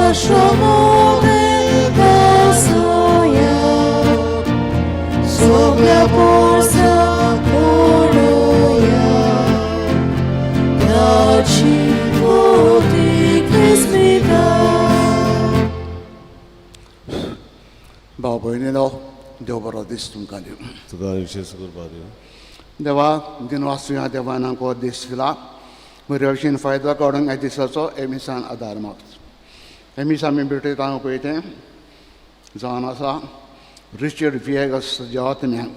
Нашому небесоя, सगळ्या पोरसाक पळोवया, ताची पोती क्रिस्मिता. भाव भयणीनो, देव बरो दीस तुमकां दिवं. तुका विशेष कृपा दिवं. देवा दिनवास, तुवें देवान आमकां हो दीस दिला. बरे भशेन फायदो काडूंक ह्या दिसाचो हे मिसान आदार मागता. हे मीस आमी भेटयता पळय तें जावन आसा रिचर्ड विएगस देवात्म्यांक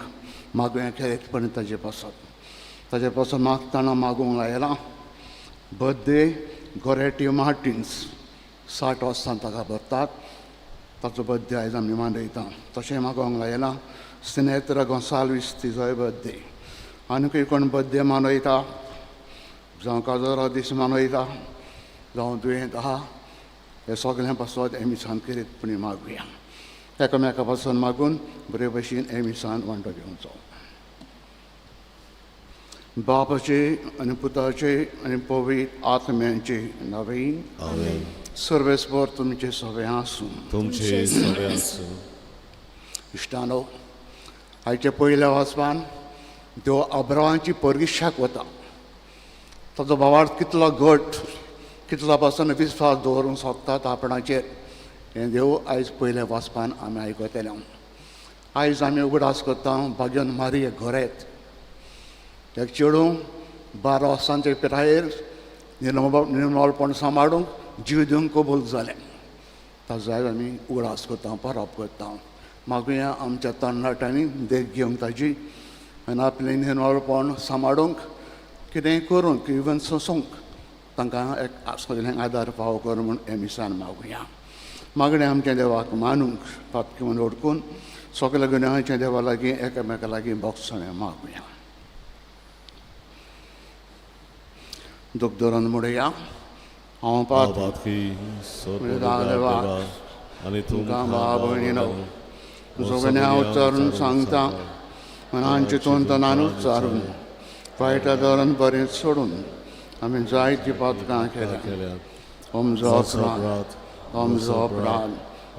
मागूया खेरीतपणी ताजे पासत. ताजे पासत मागतना मागूंक लायलां, बर्थडे गोरेटी मार्टिन्स, 60 वर्सां ताका भरतात, ताचो बर्थडे आयज आमी मनयता. तशें मागोंक लायलां सिनेत्रा गोंसाल्वीस, तिजोय बर्थडे. आनीकूय कोण बर्थडे मनयता, जावं काजरा दीस मनयता, जावं दुयेंत आहा, हे सगळ्यां पासत हे मिसान खेरीतपणी मागुया. एकामेका पासून मागून बरे भशेन हे मिसान वांटो घेवचो. बापाचे आनी पुताचे आनी पवित्र आत्म्यांचे नांवान. आमेन. सर्वेस्पर तुमचे सगळे आसूं. तुमचे सगळे आसूं. इश्टानो, आयच्या पयल्या वाचपान देव अब्रावांची परिक्षाक वता. ताचो भावार्थ कितलो घट, कितलो पासून विस्वास दवरूंक सोदतात आपणाचेर, हें देव आयज पयल्या वाचपान आमी आयकतले. आयज आमी उगडास करता भाग्यन मारिये गोरेत. एक चेडूं 12 वर्सांचे पिरायेर निर्मलपण सांबाळूंक जीव दिवंक कबूल जालें. ताजो आयज आमी उगडास करता, परब करता. मागुया आमच्या तरणाट्यांनी देख घेवंक ताजी आनी आपलें निर्मळपण सांबाळूंक कितेंय करूंक, इवन सोंसूंक तांकां एक सगल्यांक आदार फावो कर म्हूण हे मिसान मागुया. मागणें आमच्या देवाक मानूंक पातकी म्हूण वळखून सगल्या गुन्यांवाच्या देवा लागीं, एकामेका लागीं भोगसणें मागुया. दूख धरून म्हणुया, हांव पात पातकी. देवा, आनी तुमकां भाव भयणीनो, सगळ्यां उच्चारून सांगता, मनान चिंतून तनान उच्चारून, वायटा धरून बरें सोडून आमी जायतीं पातकां केल्या. केल्या. आमचो अपराध, आमचो अपराध,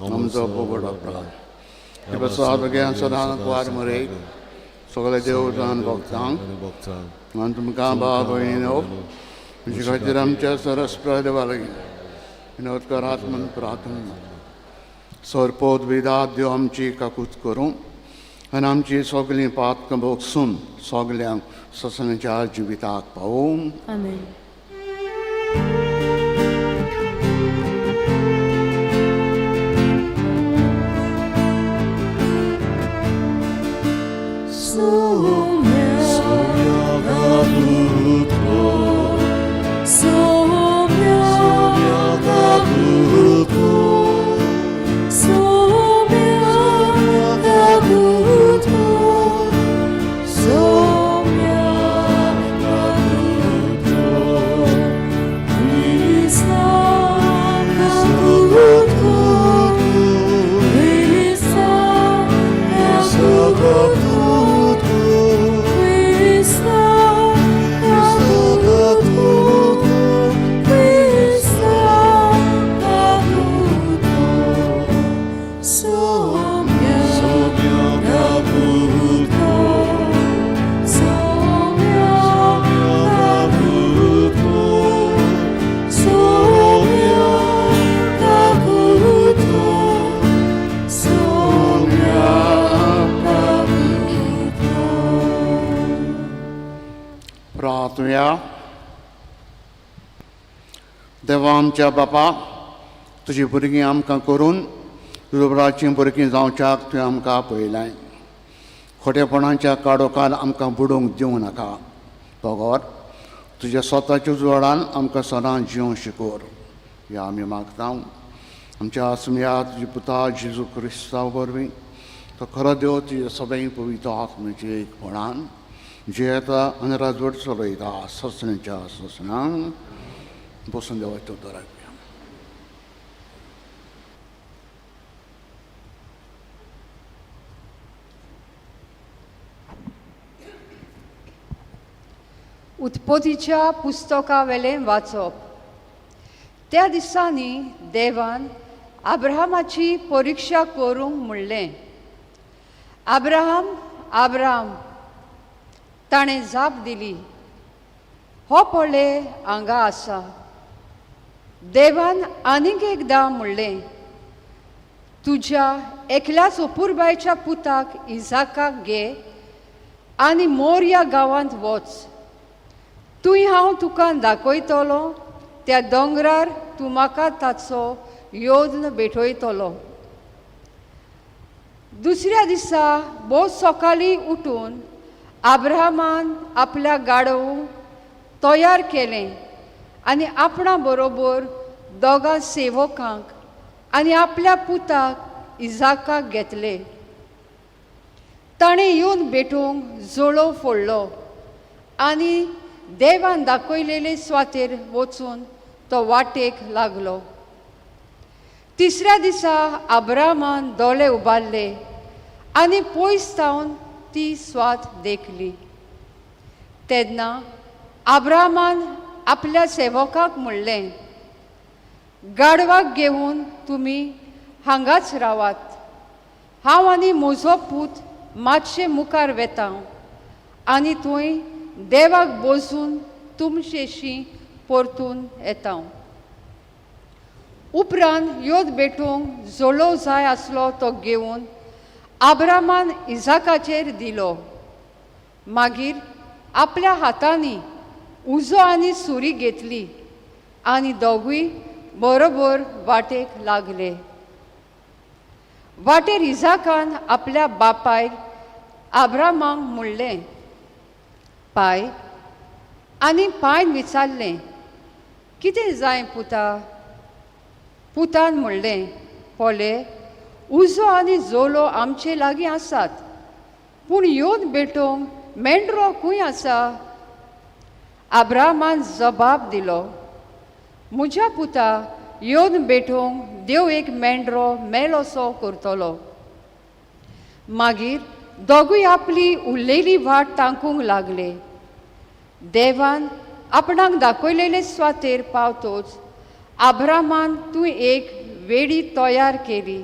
आमचो व्हड अपराध. हे पासत सदां कुवार मरेक, सगळे देवदान भक्तांक भक्तांक आनी तुमकां भाव भयणीनो, तुमचे खातीर आमच्या सरस्पर देवा लागीं विनोद करात म्हूण प्रार्थना. सरपोत विदात देव आमची काकूत करूं आनी आमची सगळीं पातकां भोगसून सगल्यांक ससनाच्या जिविताक पावोवं. आमेन. Soumya Soumya Kabutko, Soumya Kabutko, Krishna Kabutko, Krishna Kabutko, Krishna Kabutko, Krishna Kabutko, Soumya Kabutko, Soumya Kabutko, Soumya Kabutko, Soumya Kabutko. प्रार्थुया. देवा आमच्या बापा, तुजी भुरगीं आमकां करून तुज्या भुरगीं जावच्याक तुवें आमकां आपयलाय. खोटेपणाच्या काडोकार आमकां बुडोवंक दिवं नाका, बगर तुज्या स्वताच्या उजवाडान आमकां सदां जिवंक शिकोर. ह्या आमी मागता आमच्या आसम्या तुज्या पुता जेजू क्रिस्ता वरवीं. तो खरो देव, तुज्या सगळीं पवित्र आत्म्याचे एकपणान जियेता आनी राजवट चलयता ससण्याच्या ससणांक. बसून देवाचो दराक. उत्पत्तीच्या पुस्तका वेलें वाचप. त्या दिसांनी देवान आब्राहामाची परिक्षा करूंक म्हणलें, आब्राहाम, आब्राहाम. ताणें जाप दिली, हो पळय हांगा आसा. देवान आनीक एकदां म्हणलें, तुज्या एकल्याच अपुरबायच्या पुताक इजाकाक घे आनी मोरया गांवांत वच. तूं हांव तुका दाखयतलो त्या दोंगरार तूं म्हाका ताचो योद्न भेटयतलो. दुसऱ्या दिसा भोव सकाळीं उठून आब्राहामान आपल्या गाडव तयार केलें आनी आपणा बरोबर दोगां सेवकांक आनी आपल्या पुताक इजाकाक घेतले. ताणें येवन भेटूंक जोळोव फोडलो आनी देवान दाखयलेले स्वातेर वचून तो वाटेक लागलो. तिसऱ्या दिसा आब्रामान दोळे उबारले आनी पयस सावन ती स्वात देखली. तेन्ना आब्रामान आपल्या सेवकाक म्हणलें, गाडवाक घेवन तुमी हांगाच रावात, हांव आनी म्हजो पूत मातशें मुखार वेता आनी थंय देवाक बसून तुमचेशी परतून येता. उपरांत योद भेटूंक जोळोव जाय आसलो तो घेवन आब्रामान इजाकाचेर दिलो. मागीर आपल्या हातांनी उजो आनी सुरी घेतली आनी दोगूय बरोबर वाटेक लागले. वाटेर इजाकान आपल्या बापायक आब्रामाक म्हणलें, पाय. आनी पायन विचारलें, कितें जाय पुता? पुतान म्हणलें, पळय उजो आनी जोलो आमचे लागीं आसात, पूण येवन भेटोवंक मेंढरो खंय आसा? आब्रामान जबाब दिलो, म्हज्या पुता, येवन भेटोवंक देव एक मेंढरो मेलोसो करतलो. मागीर दोगूय आपली उरलेली वाट तांकूंक लागले. देवान आपणाक दाखयलेले स्वातेर पावतोच आब्रामान तूं एक वेडी तयार केली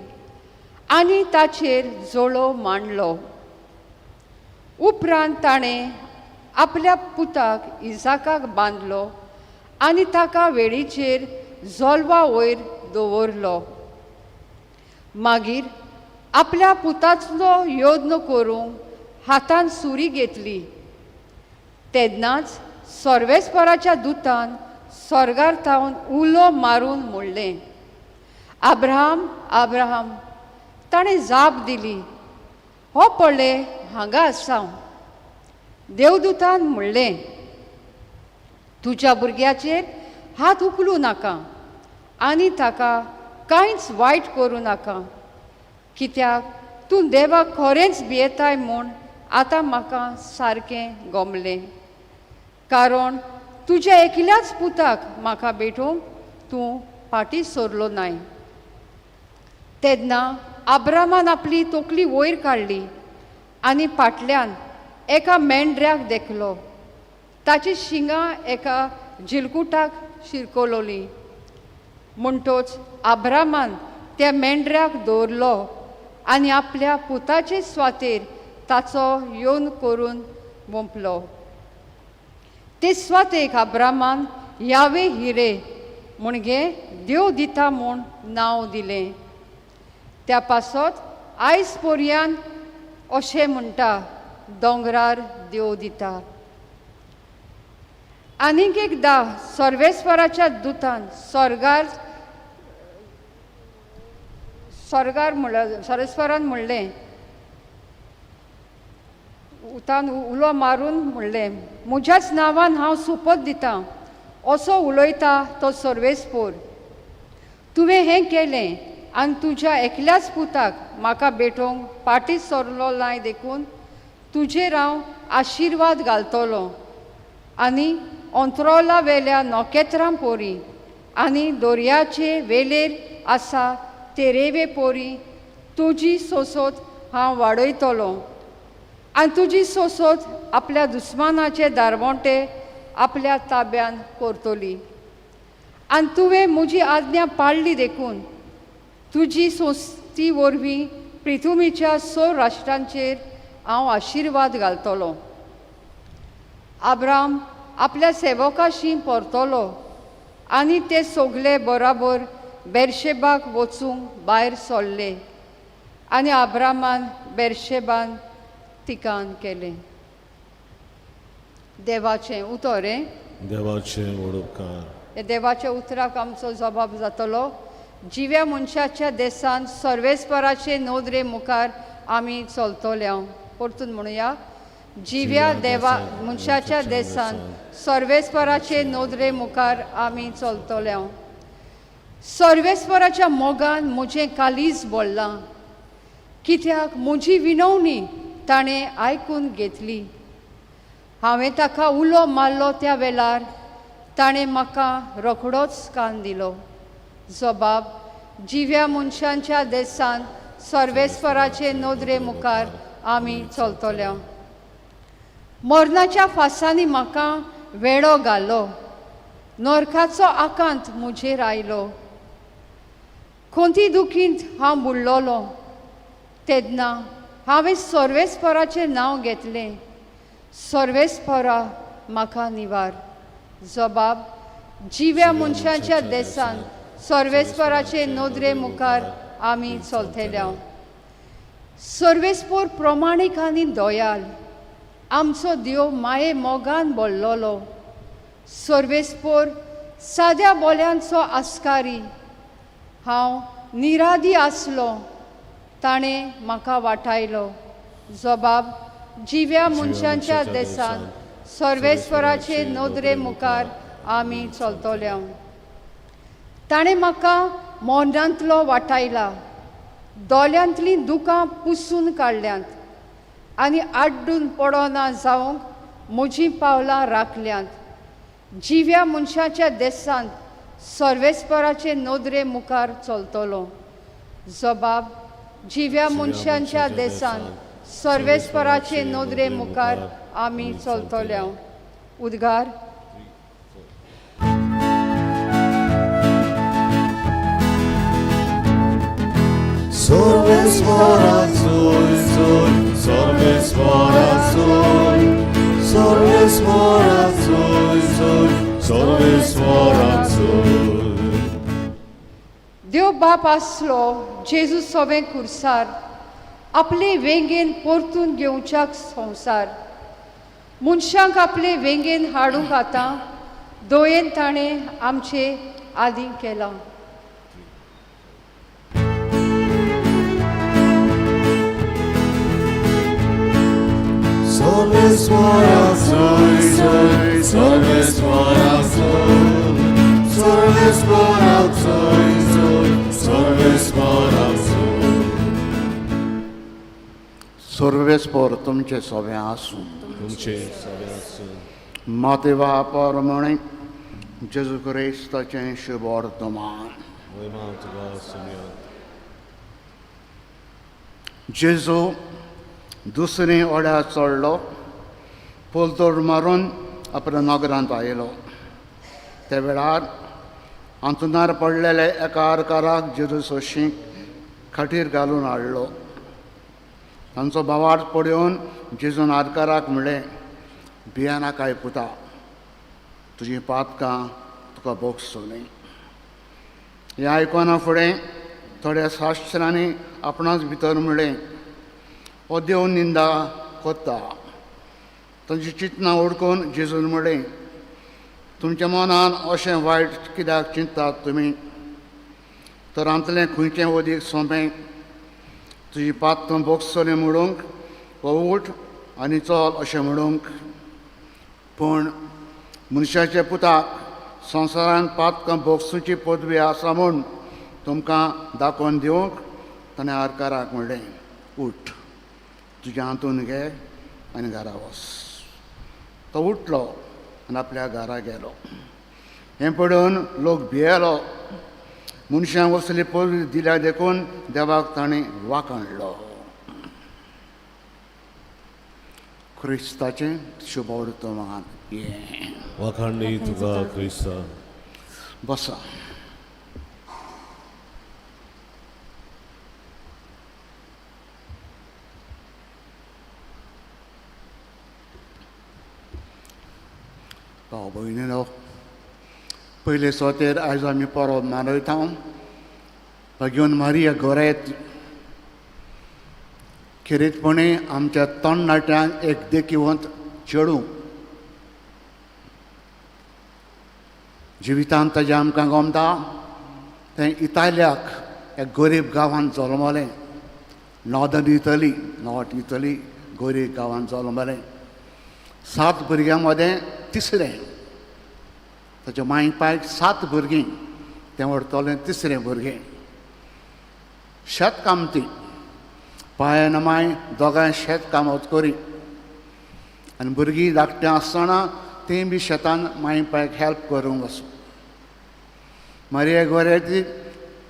आनी ताचेर जोळो मांडलो. उपरांत ताणें आपल्या पुताक इजाकाक बांदलो आनी ताका वेडीचेर जोलवा वयर दवरलो. मागीर आपल्या पुताचो यत्न करूंक हातान सुरी घेतली. तेन्नाच सर्वेस्पराच्या दुतान स्वर्गार थावन उलो मारून म्हणलें, आब्राहाम, आब्राहाम. ताणें जाप दिली, हो पळय हांगा आसा. देवदूतान म्हणलें, तुज्या भुरग्याचेर हात उखलूं नाका आनी ताका कांयच वायट करूं नाका, कित्याक तूं देवाक खरेंच भियेताय म्हूण आतां म्हाका सारकें गोमलें. कारण तुज्या एकल्याच पुताक म्हाका भेटोवंक तूं फाटीं सरलो नाय. तेन्ना आब्रामान आपली तकली वयर काडली आनी फाटल्यान एका मेंढऱ्याक देखलो. ताची शिंगां एका जिलकुटाक शिरकलोली. म्हणटोच आब्रामान त्या मेंढऱ्याक दवरलो आनी आपल्या पुताचे स्वातेर ताचो येवन करून वोंपलो. ते स्वातेक आब्रामान यावे हिरे म्हणजे देव दिता म्हूण नांव दिलें. त्या पासत आयज पोरयान अशें म्हणटा, दोंगरार देव दिता. आनीक एकदां सर्वेस्वराच्या दुतान स्वर्गार स्वर्गार म्हणल्यार सर्वेस्वरान म्हणलें, उतान उलो मारून म्हणलें, म्हज्याच नांवान हांव सुपत दितां, असो उलयता तो सर्वेस्पोर. तुवें हें केलें आनी तुज्या एकल्याच पुताक म्हाका भेटोवंक फाटीं सरलो नाय देखून तुजेर हांव आशिर्वाद घालतलो आनी अंत्रोला वेल्या नखेत्रां पोरी आनी दर्याचे वेलेर आसा ते रेवे पोरी तुजी सोसोत हांव वाडयतलो आनी तुजी सोसोत आपल्या दुस्मानाचे दारवंटे आपल्या ताब्यान करतली. आनी तुवें म्हजी आज्ञा पाळ्ळी देखून तुजी संस्थी वरवीं पृथुमीच्या स राष्ट्रांचेर हांव आशिर्वाद घालतलो. आब्राम आपल्या सेवकाशी परतलो आनी ते सगले बराबर बेरशेबाक वचूंक भायर सरले आनी आब्रामान बेरशेबान तिकान केलें. देवाचें उतर हें. देवाचें व्हड उपकार. ह्या देवाच्या उतराक आमचो जबाब जातलो. जिव्या मनशाच्या देसान सर्वेस्पराचे नदरे मुखार आमी चलतले. परतून म्हणुया, जिव्या देवा मनशाच्या देसान सर्वेस्पराचे नदरे मुखार आमी चलतले. सर्वेस्पराच्या मोगान म्हजें कालीज भरलां, कित्याक म्हजी विनवणी ताणें आयकून घेतली. हांवें ताका उलो मारलो त्या वेळार ताणें म्हाका रोखडोच कान दिलो. जबाब, जिव्या मनशांच्या देसान सर्वेस्पराचे नदरे मुखार आमी चलतले. मरणाच्या फासांनी म्हाका वेळो घालो, नरकाचो आकांत म्हजेर आयलो. खंती दुखींत हांव बुडलोलो तेन्ना हांवें सर्वेस्पराचें नांव घेतलें. सर्वेस्परा म्हाका निवार. जबाब, जिव्या मनशांच्या देसान सर्वेस्पराचे नदरे मुखार आमी चलतले. सर्वेस्पोर प्रमाणीक आनी दयाल, आमचो देव माये मोगान भरलोलो. सर्वेस्पोर साद्या बोल्यांचो आस्कारी. हांव निरादी आसलो, ताणें म्हाका वाटायलो. जबाब, जिव्या मनशांच्या देसान सर्वेस्पराचे नदरे मुखार आमी चलतले. ताणें म्हाका मोनांतलो वाटायला, दोळ्यांतलीं दुकां पुसून काडल्यांत आनी आड्डून पडना जावंक म्हजीं पावलां राखल्यांत. जिव्या मनशाच्या देसांत सर्वेस्पराचे नदरे मुखार चलतलो. जबाब, जिव्या मनशांच्या देसांत सर्वेस्पराचे नदरे मुखार आमी चलतले. उद्गार. सर्वेस्पराचोय जोय, सर्वेस्पराचोय, सर्वेस्पराचोय जोय, सर्वेस्पराचोय. देव बाप आसलो जेजू सोवें कुर्सार आपले वेंगेन परतून घेवच्याक संवसार. मनशांक आपले वेंगेन हाडूंक आतां दयेन ताणें आमचे आदीं केलां. सर्वेस्पराचोय जोय, सर्वेस्पराचोय, सर्वेस्पराचोय जोय, सर्वेस्पराचोय. सर्वेस्पर तुमचे सोबें आसूं. तुमचे सगळे आसूं. मातेवा परमणे जेजू क्रिस्ताचें शुभ वर्तमान. महिमा तुका सुमया. जेजू दुसरे ओड्यार चडलो, पोलतोड मारून आपल्या नगरांत आयलो. त्या वेळार आंतुनार पडलेले एका आरकाराक जेजू सोशींक खाटीर घालून हाडलो. तांचो भावार्थ पळोवन जेजून आरकाराक म्हणलें, भियेनाकाय पुता, तुजीं पातकां तुका भोगसलीं. हें आयकना फुडें थोड्या शास्त्रांनी आपणाच भितर म्हणलें, हो देव निंदा कोत्ता. तांची चिंतनां ओडकून जेजून म्हणलें, तुमच्या मनान अशें वायट कित्याक चिंततात तुमी? तर खंयचें उदीक सोंपें, तुजी पातकां भोगसलीं म्हणूंक वा उठ आनी चल अशें म्हणूंक? पूण मनशाच्या पुताक संवसारान पातकां भोगसुची पदवी आसा म्हूण तुमकां दाखोवन दिवंक ताणें आरकाराक म्हणलें, उठ, तुजें हातून घे आनी घरा वच. तो उठलो आनी आपल्या घरा गेलो. हें पळोवन लोक भियेलो. मनशांक असली पदवी दिल्या देखून देवाक ताणें वाखाणलो. क्रिस्ताचें शुभ वर्तमान हें. वाखाणणी तुका क्रिस्ता. बसा. भाव भयणीनो, पयले सोतेर आयज आमी परब मनयता भगीवन मारिया गोरेत. खेरीतपणी आमच्या तरणाट्यांक एक देखीवंत चेडूं जिवितांत ताजें आमकां गमता. तें इतालियाक एक गरीब गांवांत जल्मलें, नॉर्दर्न इटली, नॉर्थ इटली गरीब गांवांत जल्मलें. 7 भुरग्यां मदें तिसरें. ताच्या मांय पायक 7 भुरगीं, तें व्हरतलें तिसरें भुरगें. शेतकामती, पाय आनी मांय दोगांय शेतकामत करी आनी भुरगीं धाकटीं आसतना तीं बी शेतान मांय पायक हेल्प करूंक वचूं. मारिया गोरेती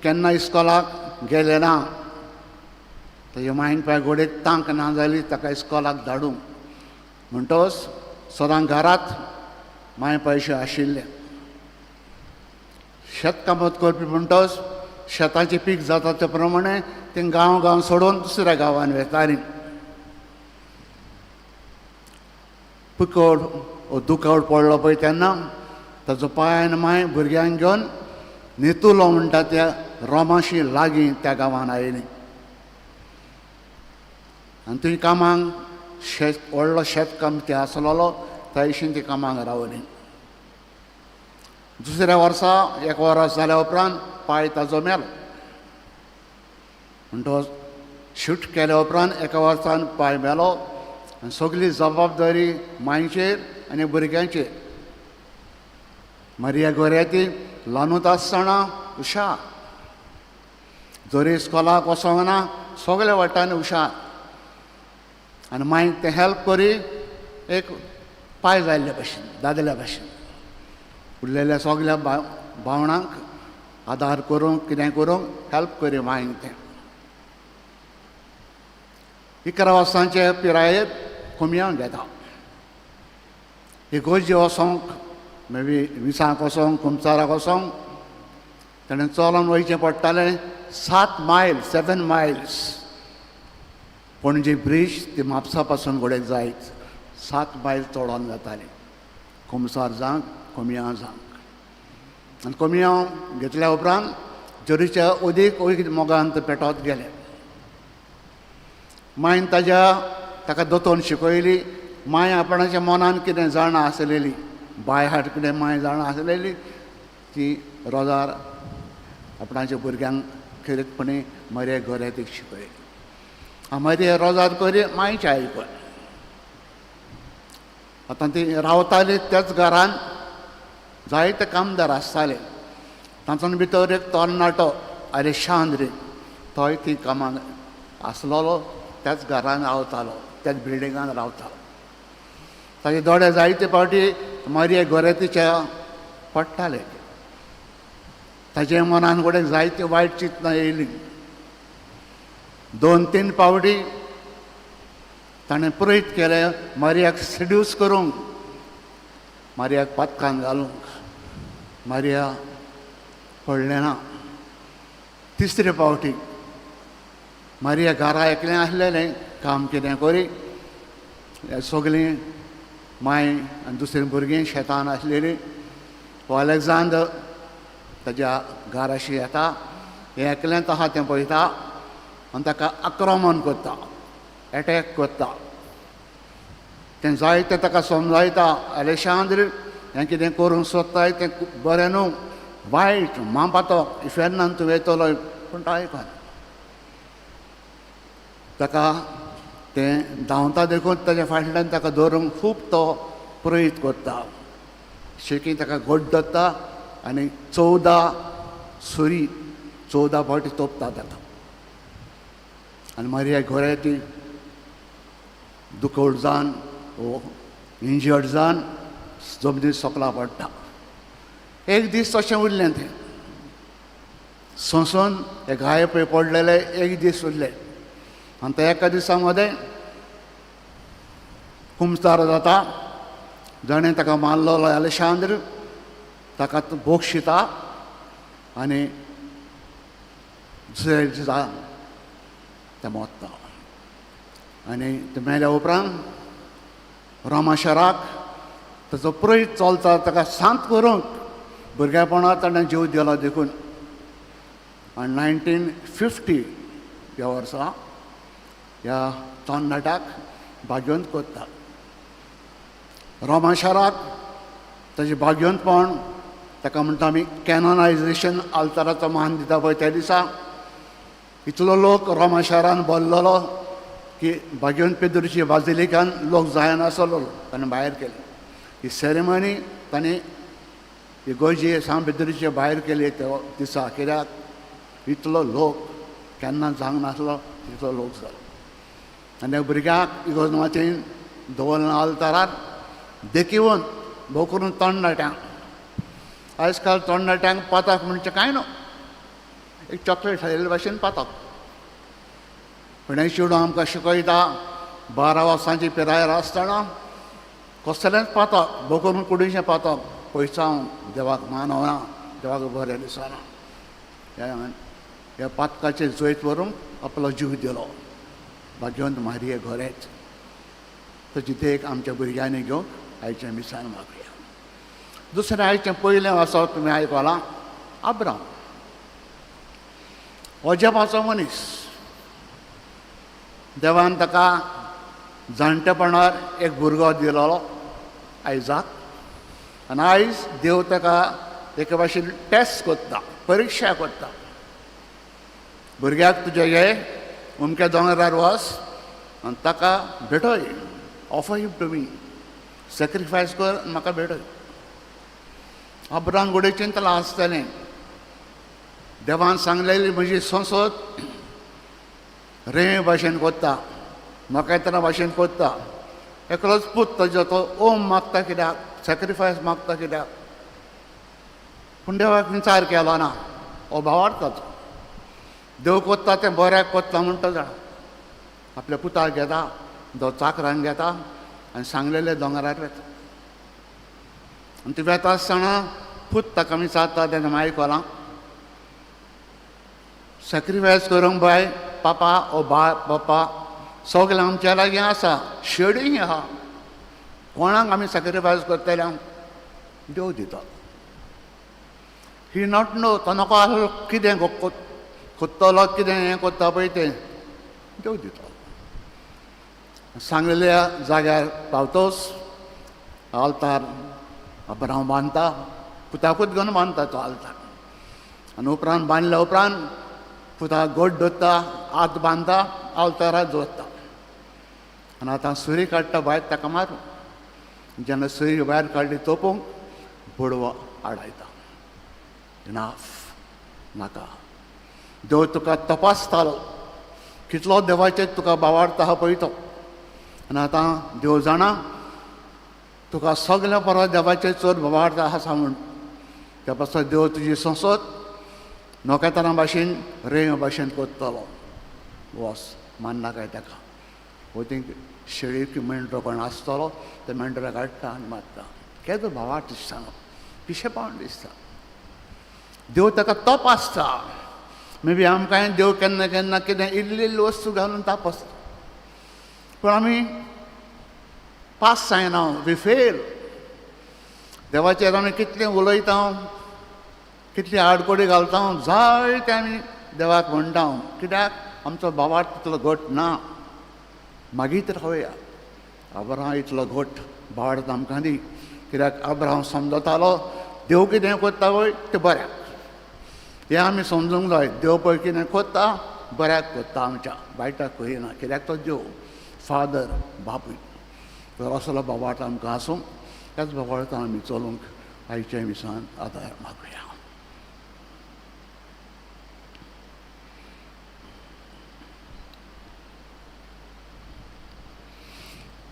केन्ना इस्कोलाक गेलें ना. ताज्या मांयन पाय घोडेक तांक ना जाली ताका इस्कोलाक धाडूंक, म्हणटकच सदां घरांत मांय पयशे आशिल्ले. शेतकामत करपी म्हणटकच शेताचें पीक जाता ते प्रमाणे तें गांव गांव सोडून दुसऱ्या गांवान वेतालीं. पिकोड वो दुकावड पडलो पळय तेन्ना ताजो पांय आनी मांय भुरग्यांक घेवन नेतुलो म्हणटा त्या रोमाशी लागीं त्या गांवान आयलीं आनी थंय कामांक शेत व्हडलो शेतकामती आसलेलो त्या ती कामांक रावलीं. दुसऱ्या वर्सा एक वर्स जाल्या उपरांत पांय ताजो मेलो. म्हणटकच शिफ्ट केल्या उपरांत एका वर्सान पांय मेलो आनी सगली जबाबदारी मांयचेर आनी भुरग्यांचेर. मारिया गोऱ्याती ल्हानूच आसतना हुशार, जरी इस्कोलाक वचोंक ना सगल्या वाटांनी हुशार आनी मांयक तें हेल्प करी एक पांय जाल्ल्या भशेन, दादल्या भशेन. उरलेल्या सगल्या भावणांक आदार करूंक कितें करूंक हेल्प करी मांयक तें. 11 वर्सांचे पिरायेर कोमियांव घेता. इगोर्जी वचोंक मे बी मिसांक वचोंक कुमसाराक वचोंक ताणें चलोन वयचें पडटालें 7 मायल, 7 मायल्स. पणजी ब्रीज ती म्हापसा पासून घोडेक जायत 7 मायल चोडोन जाताली कुमसार जावंक कोमियांव जावंक. आनी कोमियांव घेतल्या उपरांत जरीच्या अदीक वयर मोगान ते पेटत गेले. मांयन ताज्या ताका दोतोन शिकयली. मांय आपणाच्या मनान कितें जाणा आसलेली, बाय हार्ट कितें मांय जाणा आसलेली ती रोजार आपणाच्या भुरग्यांक खेरीतपणी मरे गोरेतीक शिकयली. मागीर रोजार करी मांयचें आयकून. आतां ती रावताली त्याच घरान जायते कामदार आसताले. तातूंत भितर एक तरणाटो आलेशांद्री तोय ती कामाक आसलेलो, त्याच घरान रावतालो, त्याच बिल्डिंगान रावतालो. ताजे दोळे जायते फावटी मारिया गोरेतीच्या पडटाले. ताजे मनान कडेन जायते वायट चिंतनां येयलीं. 2-3 फावटी ताणें प्रयत्न केले मारियाक सिड्यूस करूंक, मारियाक पातकान घालूंक. मारिया पडलें ना. तिसरे फावटी मारिया घरा एकलें आसलेलें, काम कितें करी, सगलीं मांय आनी दुसरीं भुरगीं शेतान आसलेलीं. हो अलेक्झांडर ताज्या घराशी येता, हें एकलेंच आहा तें पळयता आनी ताका आक्रमण करता, एटॅक करता. तें जायतें ताका समजायता, अलेशांद्र हें कितें करूंक सोदताय तें बरें न्हू, वायट मापातो इफेर्नान तूं वयतलो. पूण तो आयकना. ताका तें धांवता देखून ताज्या फाटल्यान ताका धरूंक खूब तो प्रयत्न करता. शेकी ताका घट धरता आनी 14 सुरी 14 फावटी तोपता ताका. आनी मारिया गोऱ्याती दुखोड जावन वो इंजर्ड जावन जमनीर सकला पडटा. एक दीस तशें उरलें तें सोंसून हे घाये पळय पडलेले एक दीस उरले. आनी त्या एका दिसा मदें कुमसार जाता, जाणें ताका मारलेलो आलेशांद्र ताका बोक्षिता आनी दुसऱ्या दिसा तें मोत्ता. आनी तें मेल्या उपरांत रोमा शहराक ताचो प्रोहीत चलता ताका शांत करूंक भुरगेपणांत ताणें जीव दिलो देखून. आनी 1950 ह्या वर्सा ह्या तरणाट्याक भाग्यवंत करता. रोमा शाराक ताजें भाग्यवंतपण ताका म्हणटा आमी कॅनोनायजेशन आल्ताराचो मान दिता पळय त्या दिसा इतलो लोक रोमा शारान भरलेलो की भाग्यवंत पेद्रूची बाजिलिकान लोक जायनासलो, ताणें भायर केले. ही सेरेमनी ताणें इगोर्जी सांत पेद्रूचे भायर केली त्या दिसा, कित्याक इतलो लोक केन्ना जावंक नासलो तितलो लोक जालो. आनी त्या भुरग्याक इगोर्ज मातयेन दवरला आल्तारार देखिवन भोव करून तरणाट्यांक. आयज काल तरणाट्यांक पाताक म्हणचें कांय न्हू, एक चॉकलेट खाल्ले भाशेन पाताक. पूण हें चेडूं आमकां शिकयता 12 वर्सांची पिरायेर आसतना कसलेंच पातक, भोव करून कुडीचें पातक पयसावन देवाक मानवना, देवाक बरें दिसना. ह्या पातकाचें जैत व्हरूंक आपलो जीव दिलो भाग्यवंत मारये गोरेच. ताची देख आमच्या भुरग्यांनी घेवंक आयच्या मिसान मागया. दुसरें आयचें पयलें आसा तुमी आयकलां आब्राम अजापाचो मनीस. देवान ताका जाणटेपणार एक भुरगो दिलोलो आयजाक, आनी आयज देव ताका एके भाशेन टेस्ट करता, परिक्षा करता. भुरग्याक तुज्या घे अमक्या दोंगरार वच आनी ताका भेटय, offer him to me, sacrifice कर आनी म्हाका भेटय. अब्राम घडये चिंतलां आसतलें देवान सांगलेली म्हजी संसद रेंवे भाशेन कोत्ता, नखेत्रां भाशेन कोत्ता, एकलोच पूत ताजो तो ओम मागता कित्याक, सॅक्रिफायस मागता कित्याक. पूण देवाक विचार केलो ना, हो भावार्थ ताचो. देव कोत्ता तें बऱ्याक कोत्ता म्हणटा जाणा. आपल्या पुताक घेता, दो चाकरांक घेता आनी सांगलेले दोंगरार वेता. आनी ती वेता आसतना पूत ताका विचारता तेन्ना मागीर सॅक्रिफायस करूंक बाय पापा ओ बाय पप्पा सगळें आमच्या लागीं आसा, शेडीय आहा, कोणाक आमी सॅक्रिफायस करतले? देव दिता. ही not न्हू तो नको आसलो कितें कोत्तलो कितें हें कोत्ता पळय तें देव दिता. सांगलेल्या जाग्यार पावतोच आल्तार अब्राम बांदता, पुताकूच घेवन बांदता तो आल्तार. आनी उपरांत बांदल्या उपरांत पुताक गोड दवरता, आत बांदता, आल्तारार दवरता. आनी आतां सुरी काडटा भायर ताका मारूं. जेन्ना सुरी भायर काडली तोपूंक बडवो आडायता. इनाफ नाका. देव तुका तपासतालो कितलो देवाचेर तुका बावार्थ आहा पळय तो. आनी आतां देव जाणा तुका सगळ्या परत देवाचेर चड बावार्थ आसा म्हूण. त्या पासत देव तुजी संसद नखेत्रां भाशेन रेंव भाशेन कोत्तलो. वस मान्नाकाय ताका. वतींक शेळी की मेंढरो कोण आसतलो ते मेंढरा काडटा आनी मारता. केदो भावार्थ दिसता न्हू, पिशेपण दिसता. देव ताका तपासता. मे बी आमकांय देव केन्ना केन्ना कितें इल्ली इल्ली वस्तू घालून तपासता, पूण आमी पास जायना, we fail. देवाचेर आमी कितलें उलयता, कितली आडकोडी घालता, जायते आमी देवाक म्हणटा, कित्याक आमचो भावार्थ तितलो घट ना. मागीर रावया अब्राहम इतलो घट भावार्थ आमकां दी, कित्याक अब्राहम समजतालो देव कितें कोत्ता पळय तें बऱ्याक. हें आमी समजूंक जाय, देव पळय कितें कोत्ता बऱ्याक कोत्ता, आमच्या वायटाक करिना, कित्याक तो देव फादर बापूय. तर असलो भावार्थ आमकां आसूं, त्याच भावार्थान आमी चलूंक आयच्या मिसान आदार मागुया.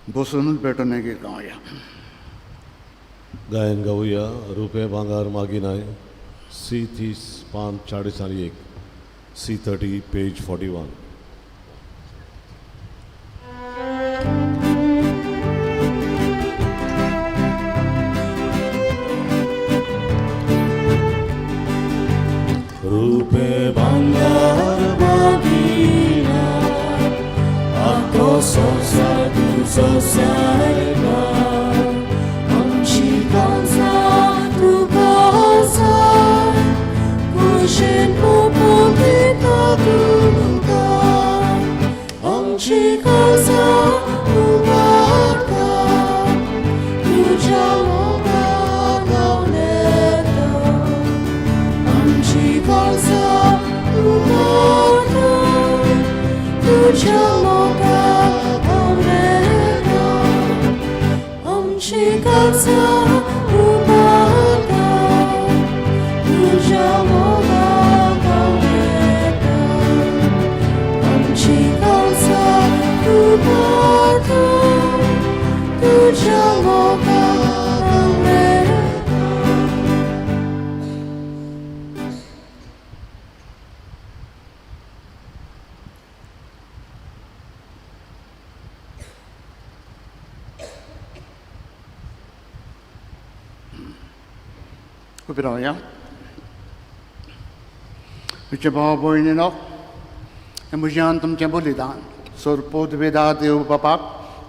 बसूनच भेटून एक गावया. गायन गावया रुपे भांगार मागिनाय सी 30 पान 41 सी 30 पेज 41. रुपे भांगार मागिनाय आख्खो संवसार तुजो सारकार. तुका आमची काळजां उबारता तुज्या मोगाक गावलेता आमची काळजां उबारता तुज्या मोगाक गावलेता आमची काळजां उबारता तुज्या मोगाक गावलेता आमची काळजां उबारता तुज्या मोगाक गावलेता. उबी रावया. म्हजे भाव भयणीनो, हें म्हज्यान तुमचें बलिदान सोरपोत वेदा देव बापाक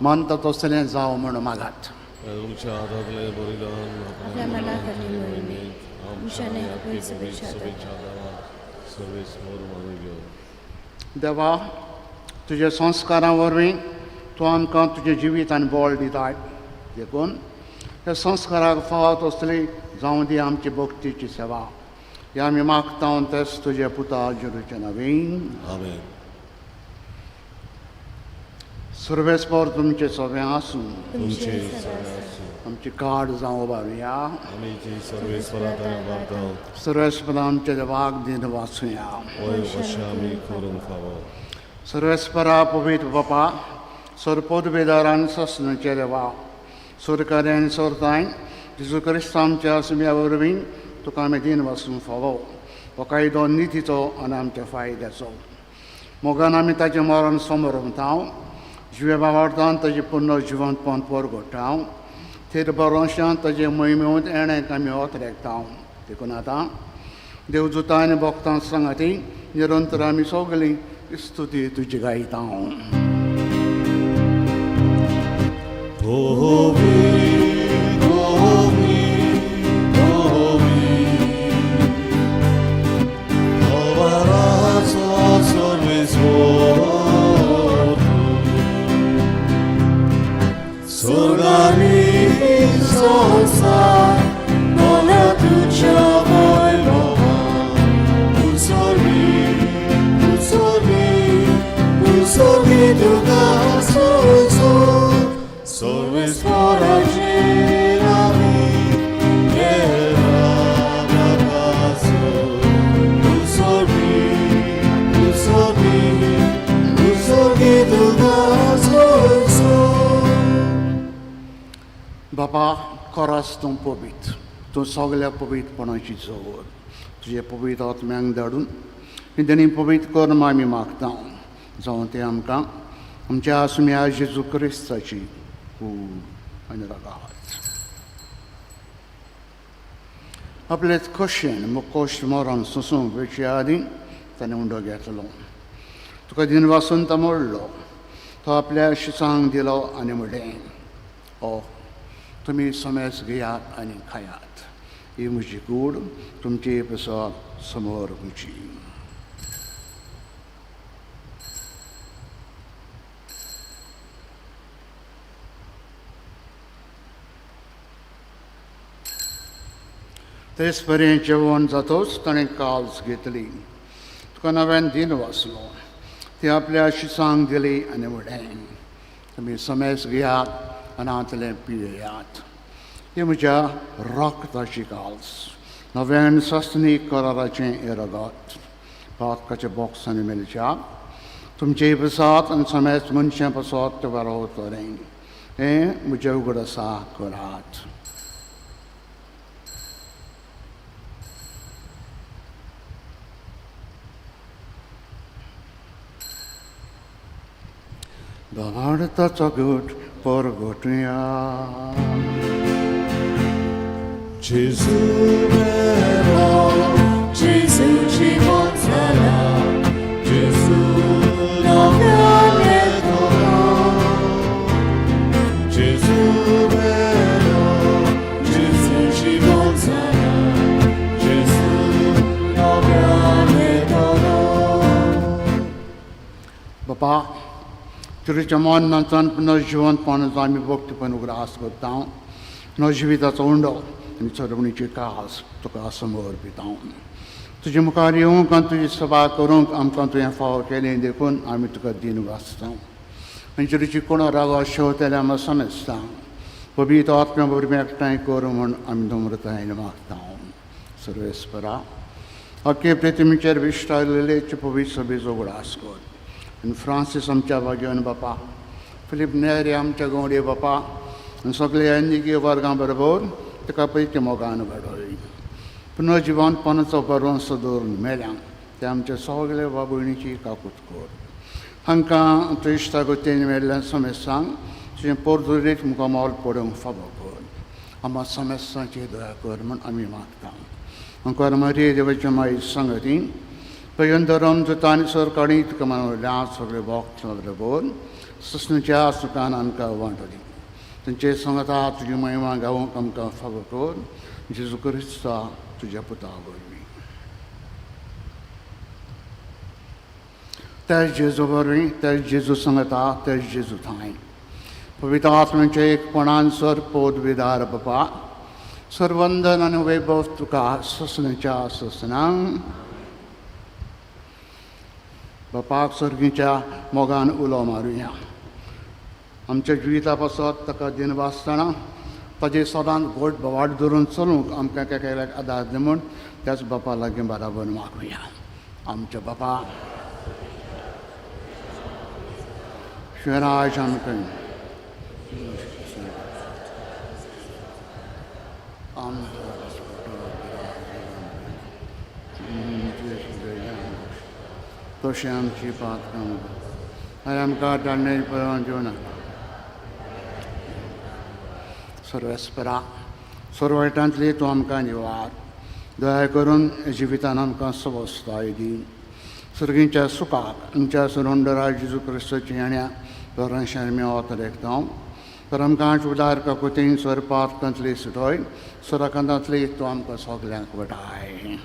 मानता तसलें जावं म्हूण मागात. तुमच्या हातांतलें बलिदान आपल्या मनाक आनी मोहिमेक, आमच्या आमच्या आनी आनी आपली शुभेच्छा शुभेच्छा सर्वेस मोर मानून घेवं. देवा, तुज्या संस्कारां वरवीं तूं आमकां तुजें जिवीत आनी बळ दिताय, देखून ह्या संस्काराक फावो तसली जावं दी आमची भक्तीची सेवा. हे आमी मागता तेच तुज्या पुता जेरूचे नवीन. आमेन. सर्वेस्पर तुमचें सगळें आसूं. तुमचे सगळे आसूं. आमची कार्ड जावं उबारुया. आमी जी सर्वेस्पराक उबारता. सर्वेस्पर आमच्या देवाक दिन वाचुया. वय अशें आमी करूंक फावो. सर्वेस्परा पवित्र बापा, सरपोत बेदारान ससनाचे देवा, सरकारी आनी सरताय जेजू क्रिस्त आमच्या सुम्या वरवीं तुका आमी दिन वाचूंक फावो. हो कायदो नितीचो आनी आमच्या फायद्याचो. मोगान आमी ताचें मरण समरता, जिवे बावार्थान ताजें पुर्ण जिवंतपण परगोटा, थेर बरोशान ताजे मोहिमेंत येणेक आमी ओतरेकता. देखून आतां देवजुता आनी भक्तां सांगाती निरंतर आमी सगळीं स्तुती तुजी गायता. Holy, holy, holy, Avaraso सर्वेस्पर, स्वर्गानी संसार भरला तुज्या वैभवान. उत्सर्गी, उत्सर्गी, उत्सर्गी तुका स्तोत्र. सर्वेस्पराचे नामी येराकासो. उत्सर्गी, उत्सर्गी, उत्सर्गी तुका स्तोत्र. बाबा, कोरास तूं पवित्र, तूं सगल्या पवित्रपणाची जोर. तुजे पवित्र आत्म्यांक धाडून ही देणी पवित्र कर म्हूण आमी मागता, जावं तें आमकां आमच्या आसम्या जेजू क्रिस्ताची कूड आनी रगात. आपलेच खोशयेन मुकोश मरण सोंसूंक वेचे आदीं ताणें उंडो घेतलो, तुका दिनवासून तो मोडलो, तो आपल्या शिसांक दिलो आनी म्हणलें, ओ तुमी समेस घेयात आनी खायात, ही म्हजी कूड तुमचे पसत समोर म्हजी. तेच परी जेवण जातोच ताणें काल्स घेतली, तुका नव्यान दिन वाचलो, ती आपल्या शिसांक दिली आनी म्हणलें, तुमी समेस घेयात आनी हांतलें पियेयात, ही म्हज्या रक्ताची काल्स, नव्यान सस्नी कराराचें हें रगत, पातकाच्या बॉक्सांनी मेळच्या तुमचे पसात आनी समेस मनशां पसत तें बरोवतलें, हें म्हजें उगड आसा करात. भारताचो घट परगटुया. जेजू मेरो, जेजू जिवंत जाला, जेजू नव्यान येतलो. जेजू मेरो, जेजू जिवंत जाला, जेजू नव्यान येतलो. बापा, तुजेच्या मरणाचो आनी पुनर्जिवंतपणाचो आमी भक्तीपण उगडास करता. नो जिविताचो उंडो आनी चरवणीची कास तुका समर्पिता. तुजे मुखार येवंक आनी तुजी सभा करूंक आमकां तुवें फावो केलें देखून आमी तुका दीन वाचता. आनी तुजी कोण रागो शेवतेल्या आमकां समेस्ता पवित्र आत्म्या वरवीं एकठांय कर म्हूण आमी नम्रतायेन मागता. सर्वेस्परा, अख्खे प्रतिमेचेर विश्टालेलेचे पवित्र सभेचो उगडास कर आनी फ्रांसीस आमच्या भाग्यवन बापा, फिलीप नेरी आमच्या गवडे बापा आनी सगळे एनगी वर्गां बरोबर ताका पयते मोगान घडय. पुनर्जिवनपणाचो भरवंसो दवरून मेल्या ते आमच्या सगळे बाबुयणीची काकूत कर. हांकां तुज्या इश्टागतीन मेळ्ळ्या समेस्तांक तुजें पोरदुरीत मुखार मोल पडूंक फावो कर. आमकां समेस्तांची दया कर म्हूण आमी मागता. अंकार मारये देवाच्या माई संगती पयंदरम जुता आनी सरकाळी तुका मानवल्या सगळे भक्त बरोबर ससनच्या सुखान आमकां वांटली. तांचे संगता तुजी महिमा गावंक आमकां फावो कर. जेजू क्रिस्ता तुज्या पुता वरवीं. त्याच जेजू वरवीं, त्याच जेजू संगता, त्याच जेजू थांय पवित्र आत्म्याच्या एकपणान सर पोद विदार बापा, सर्वंदन आनी वैभव तुका ससनाच्या ससनांक. बापाक सर्गीच्या मोगान उलो मारुया. आमच्या जिविता पासत ताका दिन वाचतना ताजे सदांच घोट वाट धरून चलूंक आमकां एकाक आदार दी म्हूण त्याच बापा लागीं बराबर मागुया. आमच्या बापा शिवराज आमकां तशें आमची पातकां आनी आमकां दांडे परवान दिवना. सर्वेस्परा, सर्वायटांतली तूं आमकां निवार. दया करून जिवितान आमकां सवस्ताय दी. सर्गींच्या सुखाक आमच्या सुरुंडरा जेजू क्रिस्ताची येण्या बरांशान आमी वत रेखता. तर आमकां उदार काकुतीन सर पातकांतली सुटय, सराकांतांतली तूं आमकां सगल्यांक वटाय.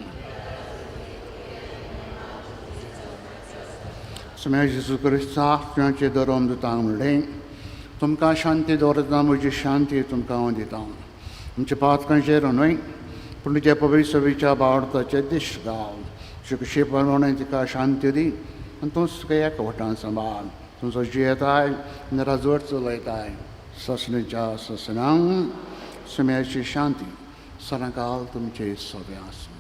सुम्या जेजू क्रिस्ता तुज्याचे धर्म दिता म्हणलें, तुमकां शांती दवरता, म्हजी शांती तुमकां हांव दिता. आमच्या पातकांचेर न्हय पूण तुज्या पवित्र सभेच्या बावडताचे दिश्ट गाव कशे प्रमाणे तिका शांती दी आनी तूं तुका एक वटान सांबाळ. तुमचो जियेताय आनी राजवट चलयताय ससनेच्या ससनांक. सुम्याची शांती सदांकाल तुमचे सोबे आसूं.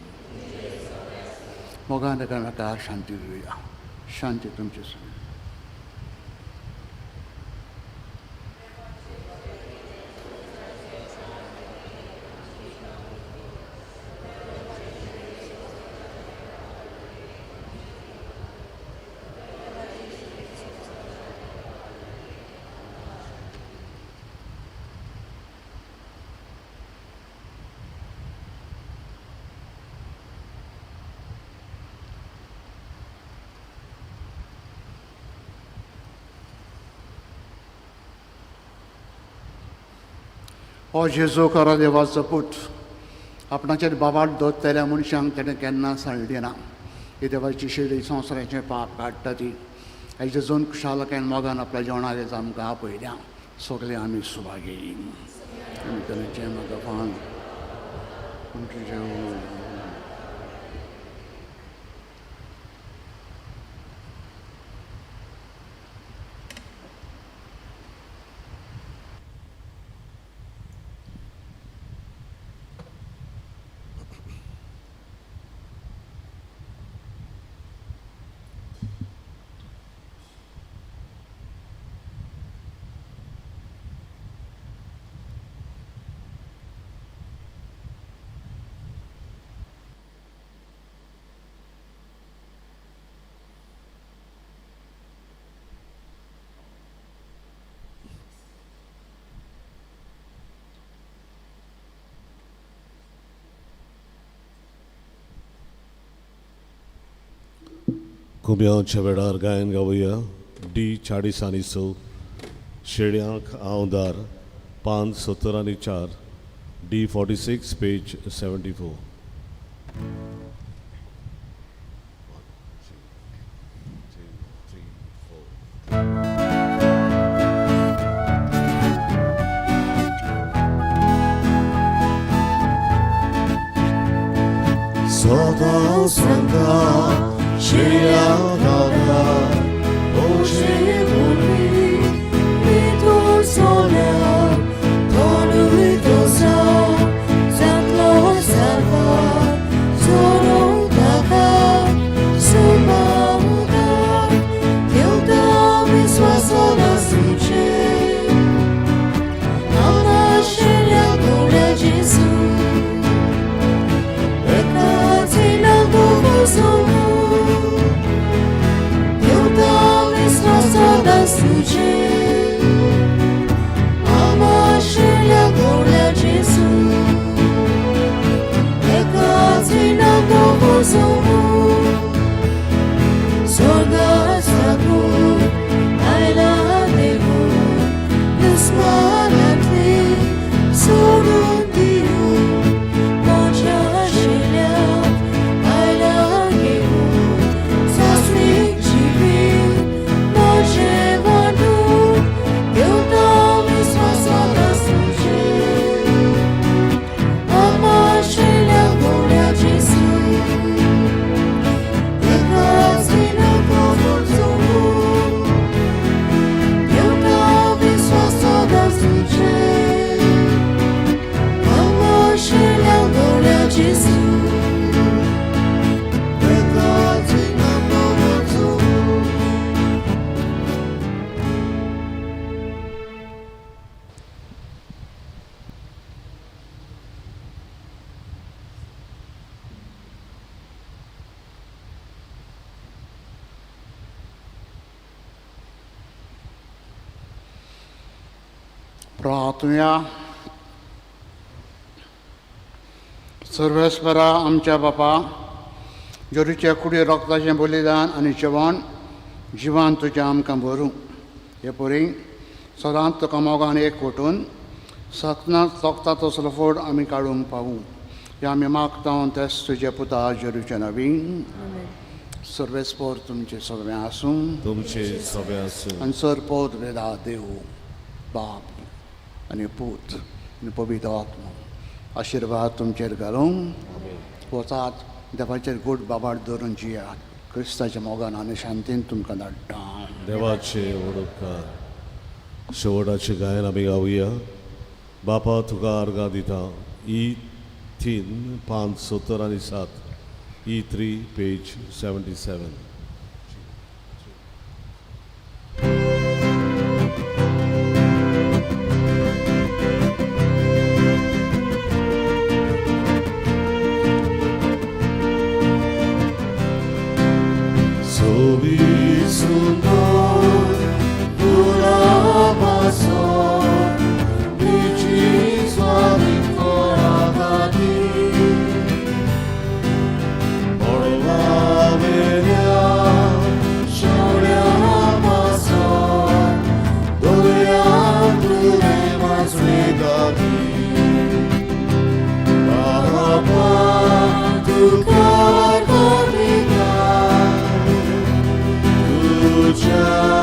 मोगान एकामेकाक शांती दिवया. शांती तुमचे सोबे. हो जेजू खरो देवाचो पूत आपणाचेर बाबाट दवरतल्या मनशांक तेणें केन्ना सांडली ना. ही देवाची शिडी संवसाराचें पाप काडटा ती. हे जेजून खुशालकायन मोगान आपल्या जेवणाक येता आमकां आपयल्या. सगळे आमी सुभागी. आमी तांचें म्हाका फान तुमचें जेवण. कुम्यांच्या वेळार गायन गावया. डी 40 आनी 6, शेड्यांक आंवदार, पान 70 आनी 4, डी 46 पेज 74. 1 2 3 4. सांगता शेळ्या गावता Oje voli mi sola tonu dosa zatlo salva solo taka sumauda tilda viswasola suche Ama shelia gloria Jesu Ekatina govosomu प्रार्थुया. सर्वेस्परा आमच्या बापा, जोरीच्या कुडी रक्ताचें बलिदान आनी जेवण जिवान तुजें आमकां भरूं. हे परी सदांच तुका मोगान एक वटून सतना चोखता तसलो फोड आमी काडूंक पावूं. हे आमी मागता तेच तुजे पुता जेरूचे नवीन. सर्वेस्पोर तुमचें सगळें आसूं, तुमचे सगळे आसूं. आनी सरपोत वेदा देव बाप आनी पूत आनी पवित्र आत्मो आशिर्वाद तुमचेर घालूंक. वचात देवाचेर गोड बाबाड धरून जियात. क्रिस्ताच्या मोगान आनी शांतीन तुमकां धाडटा. देवाचे उपकार. शेवटाचे गायन आमी गावया. बापा तुका आर्गां दिता. ई 3 5 70 आनी 7. ई 3 पेज 77. सोबी सुंदर गुलाबासो तुजी स्वामी कोरागाती पळवावेल्या शौर्यापासो दोळ्यांत तुवें वाचयताती. बापा तुका दिता तुझ्या